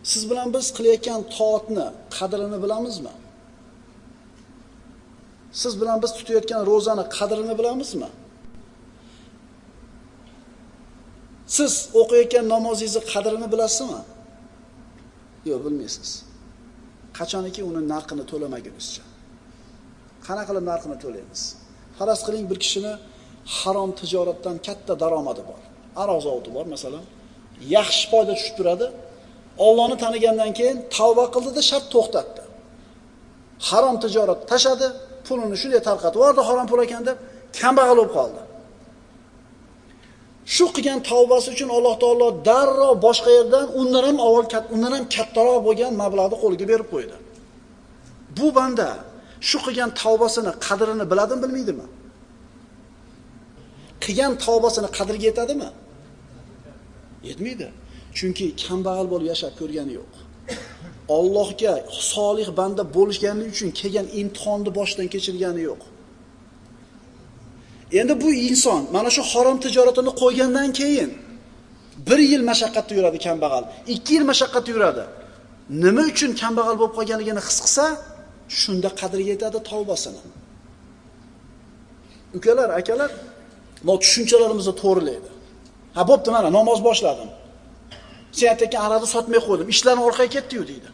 Siz bilan biz qilayotgan toatni qadrini bilamizmi? Siz bilan biz tutayotgan ro'zani qadrini bilamizmi? Siz o'qiyotgan namozingizni qadrini bilasizmi? Yo'q, bilmaysiz. Qachoniki uni narxini to'lamagunizcha. Qana qilib narxini to'laymiz? Faraz qiling, bir kishini harom tijoratdan katta daromadi bor. Aroq zavodi bor masalan. Yaxshi foyda tushib turadi. Allohni tanigandan keyin tavba qildi-da, shart to'xtatdi. Harom tijorat tashadi, pulini shunday tarqatib yubordi, harom pul ekan deb kambag'al bo'lib qoldi. Shu qilgan tavbasi uchun Alloh taolo darrov boshqa yerdan undan ham avval undan ham kattaroq bo'lgan mablag'ni qo'liga berib qo'ydi. Bu banda shu qilgan tavbasini qadrini biladimi, bilmaydimi? Qilgan tavbasini qadriga yetadimi? Yetmaydi. Chunki kambag'al bo'lib yashab ko'rgani yo'q. Allohga solih banda bo'lishgani uchun kelgan imtihonni boshdan kechirgani yo'q. Endi bu inson mana shu harom tijoratini qo'ygandan keyin 1 yil mashaqqatda yuradi kambag'al, 2 yil mashaqqatda yuradi. Nima uchun kambag'al bo'lib qolganligini his qilsa, shunda qadriga yetadi tavbasini. Ukalar, akalar, bu tushunchalarimizni to'g'rilaydi. Ha, bo'pti, mana namoz boshladim. Sen aytgan aroqni sotmay qo'ydim, ishlarim orqaga ketdi-yu deydi.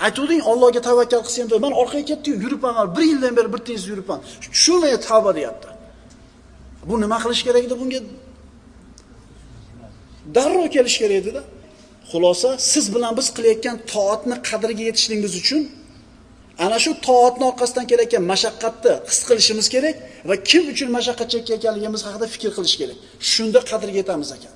Aytuvding Allohga tavakkal qilsam deb, men orqaga ketdi-yu, yuribman, 1 yildan beri bir tez yuribman. Tushunmay tavba deyapti. Bu nima qilish kerak edi bunga? Darrov kelish kerak edi-da. Xulosa, siz bilan biz qilayotgan toatni qadriga yetishligimiz uchun ana shu toatni orqasidan kelayotgan mashaqqatni his qilishimiz kerak va kim uchun mashaqqat chekayotganligimiz haqida fikr qilish kerak. Shunda qadriga yetamiz ekan.